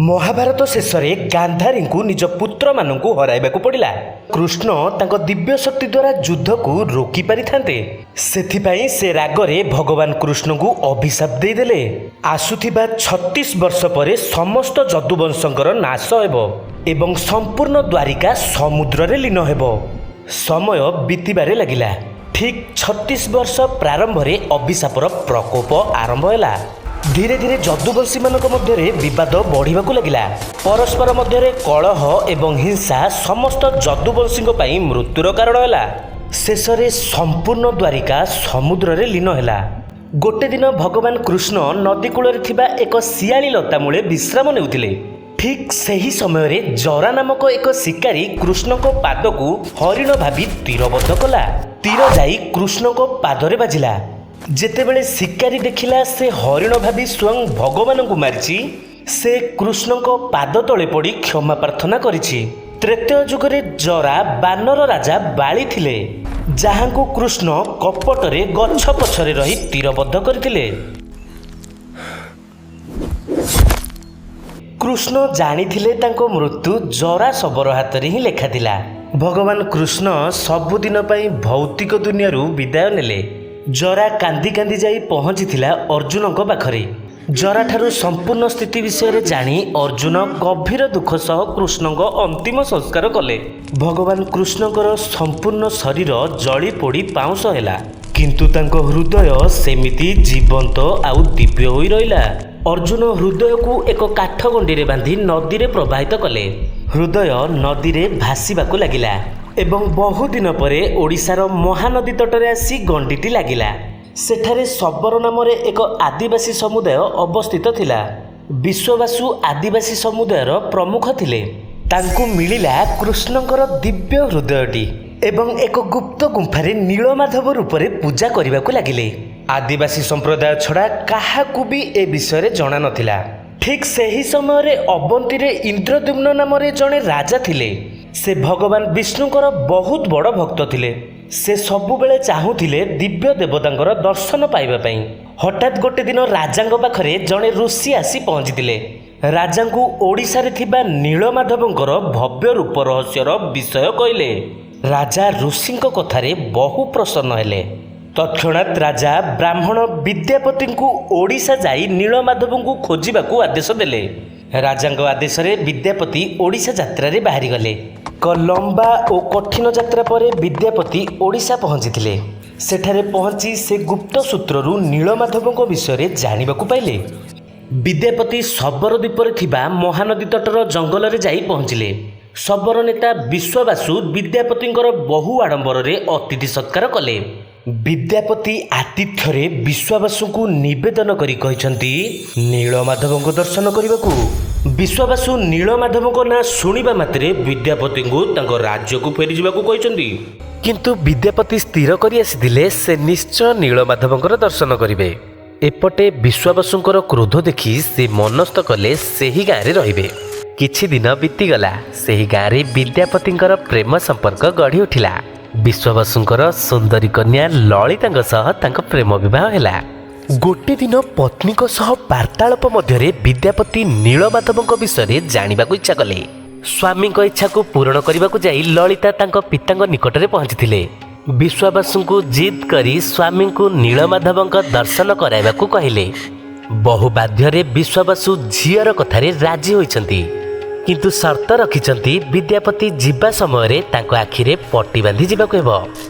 ମହାଭାରତ ଶେଷରେ ଗାନ୍ଧାରୀଙ୍କୁ ନିଜ ପୁତ୍ରମାନଙ୍କୁ ହରାଇବାକୁ ପଡ଼ିଲା। କୃଷ୍ଣ ତାଙ୍କ ଦିବ୍ୟ ଶକ୍ତି ଦ୍ୱାରା ଯୁଦ୍ଧକୁ ରୋକି ପାରିଥାନ୍ତେ, ସେଥିପାଇଁ ସେ ରାଗରେ ଭଗବାନ କୃଷ୍ଣଙ୍କୁ ଅଭିଶାପ ଦେଇଦେଲେ, ଆସୁଥିବା 36 ବର୍ଷ ପରେ ସମସ୍ତ ଯଦୁବଂଶଙ୍କର ନାଶ ହେବ ଏବଂ ସମ୍ପୂର୍ଣ୍ଣ ଦ୍ୱାରିକା ସମୁଦ୍ରରେ ଲୀନ ହେବ। ସମୟ ବିତିବାରେ ଲାଗିଲା। ଠିକ୍ 36 ବର୍ଷ ପ୍ରାରମ୍ଭରେ ଅଭିଶାପର ପ୍ରକୋପ ଆରମ୍ଭ ହେଲା। ଧୀରେ ଧୀରେ ଯଦୁବଂଶୀମାନଙ୍କ ମଧ୍ୟରେ ବିବାଦ ବଢ଼ିବାକୁ ଲାଗିଲା। ପରସ୍ପର ମଧ୍ୟରେ କଳହ ଏବଂ ହିଂସା ସମସ୍ତ ଯଦୁବଂଶୀଙ୍କ ପାଇଁ ମୃତ୍ୟୁର କାରଣ ହେଲା। ଶେଷରେ ସମ୍ପୂର୍ଣ୍ଣ ଦ୍ୱାରିକା ସମୁଦ୍ରରେ ଲୀନ ହେଲା। ଗୋଟେ ଦିନ ଭଗବାନ କୃଷ୍ଣ ନଦୀ କୂଳରେ ଥିବା ଏକ ଶିଆଳି ଲତା ମୂଳେ ବିଶ୍ରାମ ନେଉଥିଲେ। ଠିକ୍ ସେହି ସମୟରେ ଜରା ନାମକ ଏକ ଶିକାରୀ କୃଷ୍ଣଙ୍କ ପାଦକୁ ହରିଣ ଭାବି ତୀରବଦ୍ଧ କଲା। ତୀର ଯାଇ କୃଷ୍ଣଙ୍କ ପାଦରେ ବାଜିଲା। ଯେତେବେଳେ ଶିକାରୀ ଦେଖିଲା ସେ ହରିଣ ଭାବି ସ୍ୱୟଂ ଭଗବାନଙ୍କୁ ମାରିଛି, ସେ କୃଷ୍ଣଙ୍କ ପାଦ ତଳେ ପଡ଼ି କ୍ଷମା ପ୍ରାର୍ଥନା କରିଛି। ତ୍ରେତୟା ଯୁଗରେ ଜରା ବାନର ରାଜା ବାଳି ଥିଲେ, ଯାହାଙ୍କୁ କୃଷ୍ଣ କପଟରେ ଗଛ ପଛରେ ରହି ତୀରବଦ୍ଧ କରିଥିଲେ। କୃଷ୍ଣ ଜାଣିଥିଲେ ତାଙ୍କ ମୃତ୍ୟୁ ଜରା ଶବର ହାତରେ ହିଁ ଲେଖାଥିଲା। ଭଗବାନ କୃଷ୍ଣ ସବୁଦିନ ପାଇଁ ଭୌତିକ ଦୁନିଆରୁ ବିଦାୟ ନେଲେ। ଜରା କାନ୍ଦି କାନ୍ଦି ଯାଇ ପହଞ୍ଚିଥିଲା ଅର୍ଜୁନଙ୍କ ପାଖରେ। ଜରାଠାରୁ ସମ୍ପୂର୍ଣ୍ଣ ସ୍ଥିତି ବିଷୟରେ ଜାଣି ଅର୍ଜୁନ ଗଭୀର ଦୁଃଖ ସହ କୃଷ୍ଣଙ୍କ ଅନ୍ତିମ ସଂସ୍କାର କଲେ। ଭଗବାନ କୃଷ୍ଣଙ୍କର ସମ୍ପୂର୍ଣ୍ଣ ଶରୀର ଜଳି ପୋଡ଼ି ପାଉଁଶ ହେଲା, କିନ୍ତୁ ତାଙ୍କ ହୃଦୟ ସେମିତି ଜୀବନ୍ତ ଆଉ ଦିବ୍ୟ ହୋଇ ରହିଲା। ଅର୍ଜୁନ ହୃଦୟକୁ ଏକ କାଠ ଗଣ୍ଡିରେ ବାନ୍ଧି ନଦୀରେ ପ୍ରବାହିତ କଲେ। ହୃଦୟ ନଦୀରେ ଭାସିବାକୁ ଲାଗିଲା ଏବଂ ବହୁଦିନ ପରେ ଓଡ଼ିଶାର ମହାନଦୀ ତଟରେ ଆସି ଗଣ୍ଡିଟି ଲାଗିଲା। ସେଠାରେ ଶବର ନାମରେ ଏକ ଆଦିବାସୀ ସମୁଦାୟ ଅବସ୍ଥିତ ଥିଲା। ବିଶ୍ୱବାସୁ ଆଦିବାସୀ ସମୁଦାୟର ପ୍ରମୁଖ ଥିଲେ। ତାଙ୍କୁ ମିଳିଲା କୃଷ୍ଣଙ୍କର ଦିବ୍ୟ ହୃଦୟଟି ଏବଂ ଏକ ଗୁପ୍ତ ଗୁମ୍ଫାରେ ନୀଳମାଧବ ରୂପରେ ପୂଜା କରିବାକୁ ଲାଗିଲେ। ଆଦିବାସୀ ସମ୍ପ୍ରଦାୟ ଛଡ଼ା କାହାକୁ ବି ଏ ବିଷୟରେ ଜଣା ନଥିଲା। ଠିକ୍ ସେହି ସମୟରେ ଅବନ୍ତୀରେ ଇନ୍ଦ୍ରଦ୍ୟୁମ୍ନ ନାମରେ ଜଣେ ରାଜା ଥିଲେ। ସେ ଭଗବାନ ବିଷ୍ଣୁଙ୍କର ବହୁତ ବଡ଼ ଭକ୍ତ ଥିଲେ। ସେ ସବୁବେଳେ ଚାହୁଁଥିଲେ ଦିବ୍ୟ ଦେବତାଙ୍କର ଦର୍ଶନ ପାଇବା ପାଇଁ। ହଠାତ୍ ଗୋଟେ ଦିନ ରାଜାଙ୍କ ପାଖରେ ଜଣେ ଋଷି ଆସି ପହଞ୍ଚିଥିଲେ। ରାଜାଙ୍କୁ ଓଡ଼ିଶାରେ ଥିବା ନୀଳମାଧବଙ୍କର ଭବ୍ୟ ରୂପ ରହସ୍ୟର ବିଷୟ କହିଲେ। ରାଜା ଋଷିଙ୍କ କଥାରେ ବହୁ ପ୍ରସନ୍ନ ହେଲେ। ତତ୍କ୍ଷଣାତ୍ ରାଜା ବ୍ରାହ୍ମଣ ବିଦ୍ୟାପତିଙ୍କୁ ଓଡ଼ିଶା ଯାଇ ନୀଳମାଧବଙ୍କୁ ଖୋଜିବାକୁ ଆଦେଶ ଦେଲେ। ରାଜାଙ୍କ ଆଦେଶରେ ବିଦ୍ୟାପତି ଓଡ଼ିଶା ଯାତ୍ରାରେ ବାହାରିଗଲେ। ଏକ ଲମ୍ବା ଓ କଠିନ ଯାତ୍ରା ପରେ ବିଦ୍ୟାପତି ଓଡ଼ିଶା ପହଞ୍ଚିଥିଲେ। ସେଠାରେ ପହଞ୍ଚି ସେ ଗୁପ୍ତ ସୂତ୍ରରୁ ନୀଳମାଧବଙ୍କ ବିଷୟରେ ଜାଣିବାକୁ ପାଇଲେ। ବିଦ୍ୟାପତି ଶବର ଦ୍ୱୀପରେ ଥିବା ମହାନଦୀ ତଟର ଜଙ୍ଗଲରେ ଯାଇ ପହଞ୍ଚିଲେ। ଶବର ନେତା ବିଶ୍ୱବାସୁ ବିଦ୍ୟାପତିଙ୍କର ବହୁ ଆଡ଼ମ୍ବରରେ ଅତିଥି ସତ୍କାର କଲେ। ବିଦ୍ୟାପତି ଆତିଥ୍ୟରେ ବିଶ୍ୱାବାସୁଙ୍କୁ ନିବେଦନ କରି କହିଛନ୍ତି ନୀଳମାଧବଙ୍କ ଦର୍ଶନ କରିବାକୁ। ବିଶ୍ୱାବାସୁ ନୀଳମାଧବଙ୍କ ନାଁ ଶୁଣିବା ମାତ୍ରେ ବିଦ୍ୟାପତିଙ୍କୁ ତାଙ୍କ ରାଜ୍ୟକୁ ଫେରିଯିବାକୁ କହିଛନ୍ତି। କିନ୍ତୁ ବିଦ୍ୟାପତି ସ୍ଥିର କରି ଆସିଥିଲେ ସେ ନିଶ୍ଚୟ ନୀଳମାଧବଙ୍କର ଦର୍ଶନ କରିବେ। ଏପଟେ ବିଶ୍ୱାବାସୁଙ୍କର କ୍ରୋଧ ଦେଖି ସେ ମନସ୍ଥ କଲେ ସେହି ଗାଁରେ ରହିବେ। କିଛି ଦିନ ବିତିଗଲା। ସେହି ଗାଁରେ ବିଦ୍ୟାପତିଙ୍କର ପ୍ରେମ ସମ୍ପର୍କ ଗଢ଼ି ଉଠିଲା। ବିଶ୍ୱାବାସୁଙ୍କର ସୁନ୍ଦରୀ କନ୍ୟା ଲଳିତାଙ୍କ ସହ ତାଙ୍କ ପ୍ରେମ ବିବାହ ହେଲା। ଗୋଟେ ଦିନ ପତ୍ନୀଙ୍କ ସହ ବାର୍ତ୍ତାଳାପ ମଧ୍ୟରେ ବିଦ୍ୟାପତି ନୀଳମାଧବଙ୍କ ବିଷୟରେ ଜାଣିବାକୁ ଇଚ୍ଛା କଲେ। ସ୍ୱାମୀଙ୍କ ଇଚ୍ଛାକୁ ପୂରଣ କରିବାକୁ ଯାଇ ଲଳିତା ତାଙ୍କ ପିତାଙ୍କ ନିକଟରେ ପହଞ୍ଚିଥିଲେ। ବିଶ୍ୱାବାସୁଙ୍କୁ ଜିଦ୍ କରି ସ୍ୱାମୀଙ୍କୁ ନୀଳମାଧବଙ୍କ ଦର୍ଶନ କରାଇବାକୁ କହିଲେ। ବହୁ ବାଧ୍ୟରେ ବିଶ୍ୱାବାସୁ ଝିଅର କଥାରେ ରାଜି ହୋଇଛନ୍ତି, କିନ୍ତୁ ସର୍ତ୍ତ ରଖିଛନ୍ତି ବିଦ୍ୟାପତି ଯିବା ସମୟରେ ତାଙ୍କ ଆଖିରେ ପଟି ବାନ୍ଧି ଯିବାକୁ ହେବ।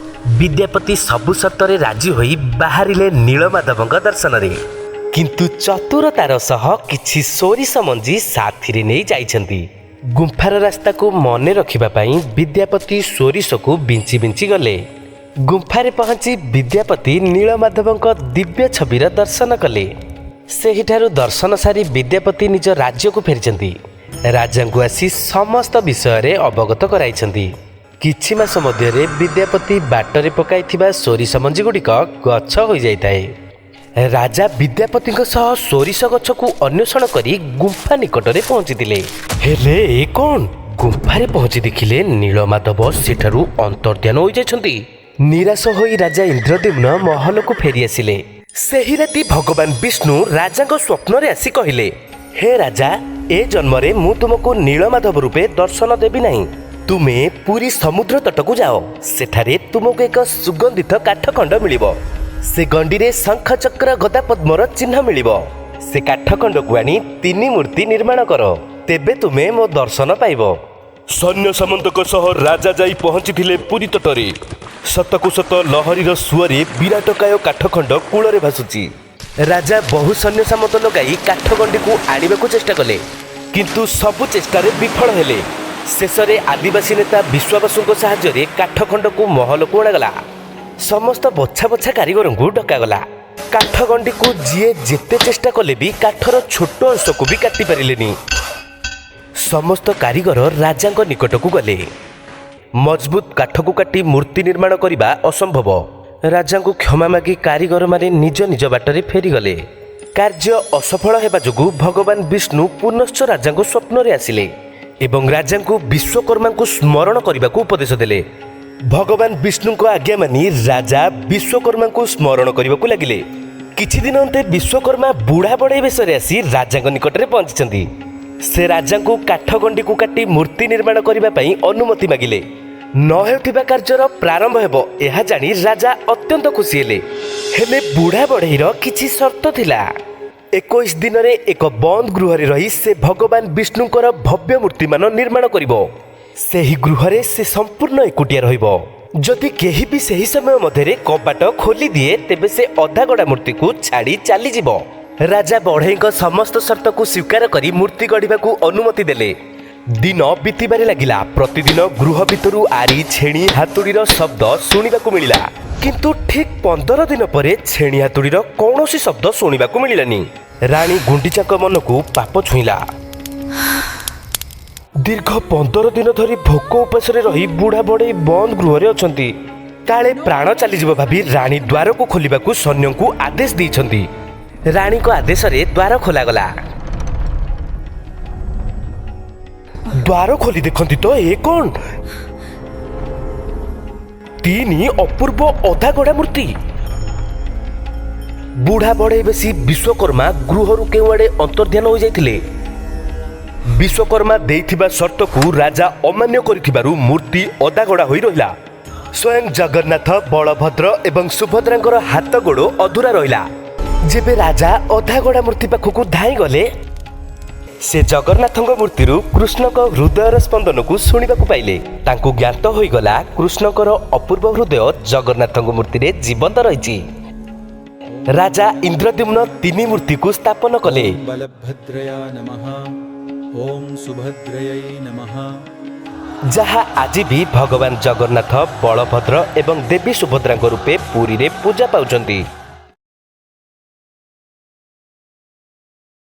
ବିଦ୍ୟାପତି ସବୁ ସର୍ତ୍ତରେ ରାଜି ହୋଇ ବାହାରିଲେ ନୀଳମାଧବଙ୍କ ଦର୍ଶନରେ, କିନ୍ତୁ ଚତୁରତାର ସହ କିଛି ସୋରିଷ ମଞ୍ଜି ସାଥିରେ ନେଇ ଯାଇଛନ୍ତି। ଗୁମ୍ଫାର ରାସ୍ତାକୁ ମନେ ରଖିବା ପାଇଁ ବିଦ୍ୟାପତି ସୋରିଷକୁ ବିଞ୍ଚି ବିଞ୍ଚି ଗଲେ। ଗୁମ୍ଫାରେ ପହଞ୍ଚି ବିଦ୍ୟାପତି ନୀଳମାଧବଙ୍କ ଦିବ୍ୟ ଛବିର ଦର୍ଶନ କଲେ। ସେହିଠାରୁ ଦର୍ଶନ ସାରି ବିଦ୍ୟାପତି ନିଜ ରାଜ୍ୟକୁ ଫେରିଛନ୍ତି। ରାଜାଙ୍କୁ ଆସି ସମସ୍ତ ବିଷୟରେ ଅବଗତ କରାଇଛନ୍ତି। କିଛି ମାସ ମଧ୍ୟରେ ବିଦ୍ୟାପତି ବାଟରେ ପକାଇଥିବା ସୋରିଷ ମଞ୍ଜିଗୁଡ଼ିକ ଗଛ ହୋଇଯାଇଥାଏ। ରାଜା ବିଦ୍ୟାପତିଙ୍କ ସହ ସୋରିଷ ଗଛକୁ ଅନ୍ୱେଷଣ କରି ଗୁମ୍ଫା ନିକଟରେ ପହଞ୍ଚିଥିଲେ। ହେଲେ ଏ କ'ଣ? ଗୁମ୍ଫାରେ ପହଞ୍ଚି ଦେଖିଲେ ନୀଳମାଧବ ସେଠାରୁ ଅନ୍ତର୍ଦ୍ଧାନ ହୋଇଯାଇଛନ୍ତି। ନିରାଶ ହୋଇ ରାଜା ଇନ୍ଦ୍ରଦ୍ୟୁମ୍ନ ମହଲକୁ ଫେରିଆସିଲେ। ସେହି ରାତି ଭଗବାନ ବିଷ୍ଣୁ ରାଜାଙ୍କ ସ୍ୱପ୍ନରେ ଆସି କହିଲେ, ହେ ରାଜା, ଏ ଜନ୍ମରେ ମୁଁ ତୁମକୁ ନୀଳମାଧବ ରୂପେ ଦର୍ଶନ ଦେବି ନାହିଁ। ତୁମେ ପୁରୀ ସମୁଦ୍ର ତଟକୁ ଯାଅ, ସେଠାରେ ତୁମକୁ ଏକ ସୁଗନ୍ଧିତ କାଠଖଣ୍ଡ ମିଳିବ। ସେ ଗଣ୍ଡିରେ ଶଙ୍ଖ, ଚକ୍ର, ଗଦା, ପଦ୍ମର ଚିହ୍ନ ମିଳିବ। ସେ କାଠଖଣ୍ଡକୁ ଆଣି ତିନି ମୂର୍ତ୍ତି ନିର୍ମାଣ କର, ତେବେ ତୁମେ ମୋ ଦର୍ଶନ ପାଇବ। ସୈନ୍ୟ ସାମନ୍ତଙ୍କ ସହ ରାଜା ଯାଇ ପହଞ୍ଚିଥିଲେ ପୁରୀ ତଟରେ। ସତକୁ ସତ ଲହରୀର ସୁଅରେ ବିରାଟକାୟ କାଠଖଣ୍ଡ କୂଳରେ ଭାସୁଛି। ରାଜା ବହୁ ସୈନ୍ୟ ସାମନ୍ତ ଲଗାଇ କାଠଗଣ୍ଡିକୁ ଆଣିବାକୁ ଚେଷ୍ଟା କଲେ, କିନ୍ତୁ ସବୁ ଚେଷ୍ଟାରେ ବିଫଳ ହେଲେ। ଶେଷରେ ଆଦିବାସୀ ନେତା ବିଶ୍ୱାବସୁଙ୍କ ସାହାଯ୍ୟରେ କାଠଖଣ୍ଡକୁ ମହଲକୁ ଅଣାଗଲା। ସମସ୍ତ ବଛା ବଛା କାରିଗରଙ୍କୁ ଡକାଗଲା। କାଠଗଣ୍ଡିକୁ ଯିଏ ଯେତେ ଚେଷ୍ଟା କଲେ ବି କାଠର ଛୋଟ ଅଂଶକୁ ବି କାଟି ପାରିଲେନି। ସମସ୍ତ କାରିଗର ରାଜାଙ୍କ ନିକଟକୁ ଗଲେ। ମଜବୁତ କାଠକୁ କାଟି ମୂର୍ତ୍ତି ନିର୍ମାଣ କରିବା ଅସମ୍ଭବ। ରାଜାଙ୍କୁ କ୍ଷମା ମାଗି କାରିଗରମାନେ ନିଜ ନିଜ ବାଟରେ ଫେରିଗଲେ। କାର୍ଯ୍ୟ ଅସଫଳ ହେବା ଯୋଗୁଁ ଭଗବାନ ବିଷ୍ଣୁ ପୁନଶ୍ଚ ରାଜାଙ୍କ ସ୍ୱପ୍ନରେ ଆସିଲେ ଏବଂ ରାଜାଙ୍କୁ ବିଶ୍ୱକର୍ମାଙ୍କୁ ସ୍ମରଣ କରିବାକୁ ଉପଦେଶ ଦେଲେ। ଭଗବାନ ବିଷ୍ଣୁଙ୍କ ଆଜ୍ଞା ମାନି ରାଜା ବିଶ୍ୱକର୍ମାଙ୍କୁ ସ୍ମରଣ କରିବାକୁ ଲାଗିଲେ। କିଛି ଦିନ ଅନ୍ତେ ବିଶ୍ୱକର୍ମା ବୁଢ଼ା ବଢ଼େଇ ବେଶରେ ଆସି ରାଜାଙ୍କ ନିକଟରେ ପହଞ୍ଚିଛନ୍ତି। ସେ ରାଜାଙ୍କୁ କାଠଗଣ୍ଡିକୁ କାଟି ମୂର୍ତ୍ତି ନିର୍ମାଣ କରିବା ପାଇଁ ଅନୁମତି ମାଗିଲେ। ନ ହେଉଥିବା କାର୍ଯ୍ୟର ପ୍ରାରମ୍ଭ ହେବ, ଏହା ଜାଣି ରାଜା ଅତ୍ୟନ୍ତ ଖୁସି ହେଲେ। ହେଲେ ବୁଢ଼ା ବଢ଼େଇର କିଛି ସର୍ତ୍ତ ଥିଲା। 21 ଦିନରେ ଏକ ବନ୍ଦ ଗୃହରେ ରହି ସେ ଭଗବାନ ବିଷ୍ଣୁଙ୍କର ଭବ୍ୟ ମୂର୍ତ୍ତିମାନ ନିର୍ମାଣ କରିବ। ସେହି ଗୃହରେ ସେ ସମ୍ପୂର୍ଣ୍ଣ ଏକୁଟିଆ ରହିବ। ଯଦି କେହି ବି ସେହି ସମୟ ମଧ୍ୟରେ କବାଟ ଖୋଲି ଦିଏ, ତେବେ ସେ ଅଧାଗଢ଼ା ମୂର୍ତ୍ତିକୁ ଛାଡ଼ି ଚାଲିଯିବ। ରାଜା ବଢ଼େଇଙ୍କ ସମସ୍ତ ସର୍ତ୍ତକୁ ସ୍ୱୀକାର କରି ମୂର୍ତ୍ତି ଗଢ଼ିବାକୁ ଅନୁମତି ଦେଲେ। ଦିନ ବିତିବାରେ ଲାଗିଲା। ପ୍ରତିଦିନ ଗୃହ ଭିତରୁ ଆରି, ଛେଣି, ହାତୁଡ଼ିର ଶବ୍ଦ ଶୁଣିବାକୁ ମିଳିଲା। କିନ୍ତୁ ଠିକ୍ 15 ଦିନ ପରେ ଛେଣି ହାତୁଡ଼ିର କୌଣସି ଶବ୍ଦ ଶୁଣିବାକୁ ମିଳିଲାନି। ରାଣୀ ଗୁଣ୍ଡିଚାଙ୍କ ମନକୁ ପାପ ଛୁଇଁଲା। ଦୀର୍ଘ 15 ଦିନ ଧରି ଭୋକ ଉପାସରେ ରହି ବୁଢ଼ା ବଢ଼େଇ ବନ୍ଦ ଗୃହରେ ଅଛନ୍ତି। କାଳେ ପ୍ରାଣ ଚାଲିଯିବ ଭାବି ରାଣୀ ଦ୍ୱାରକୁ ଖୋଲିବାକୁ ସୈନ୍ୟଙ୍କୁ ଆଦେଶ ଦେଇଛନ୍ତି। ରାଣୀଙ୍କ ଆଦେଶରେ ଦ୍ୱାର ଖୋଲାଗଲା। ଦ୍ୱାର ଖୋଲି ଦେଖନ୍ତି ତ ଏ କ'ଣ, ତିନି ଅପୂର୍ବ ଅଧାଗଢ଼ା ମୂର୍ତ୍ତି। ବୁଢ଼ା ବଢ଼େଇ ବେଶୀ ବିଶ୍ୱକର୍ମା ଗୃହରୁ କେଉଁଆଡ଼େ ଅନ୍ତର୍ଧ୍ୟାନ ହୋଇଯାଇଥିଲେ। ବିଶ୍ୱକର୍ମା ଦେଇଥିବା ସର୍ତ୍ତକୁ ରାଜା ଅମାନ୍ୟ କରିଥିବାରୁ ମୂର୍ତ୍ତି ଅଧାଗଢ଼ା ହୋଇ ରହିଲା। ସ୍ୱୟଂ ଜଗନ୍ନାଥ, ବଳଭଦ୍ର ଏବଂ ସୁଭଦ୍ରାଙ୍କର ହାତ ଗୋଡ଼ ଅଧୁରା ରହିଲା। ଯେବେ ରାଜା ଅଧାଗଢ଼ା ମୂର୍ତ୍ତି ପାଖକୁ ଧାଇଁ ଗଲେ, ସେ ଜଗନ୍ନାଥଙ୍କ ମୂର୍ତ୍ତିରୁ କୃଷ୍ଣଙ୍କ ହୃଦୟର ସ୍ପନ୍ଦନକୁ ଶୁଣିବାକୁ ପାଇଲେ। ତାଙ୍କୁ ଜ୍ଞାତ ହୋଇଗଲା, କୃଷ୍ଣଙ୍କର ଅପୂର୍ବ ହୃଦୟ ଜଗନ୍ନାଥଙ୍କ ମୂର୍ତ୍ତିରେ ଜୀବନ୍ତ ରହିଛି। ରାଜା ଇନ୍ଦ୍ରଦ୍ୟୁମ୍ନ ତିନି ମୂର୍ତ୍ତିକୁ ସ୍ଥାପନ କଲେ। ॐ बलभद्रया नमः। ॐ सुभद्रयै नमः। ଯାହା ଆଜି ବି ଭଗବାନ ଜଗନ୍ନାଥ, ବଳଭଦ୍ର ଏବଂ ଦେବୀ ସୁଭଦ୍ରାଙ୍କ ରୂପେ ପୁରୀରେ ପୂଜା ପାଉଛନ୍ତି।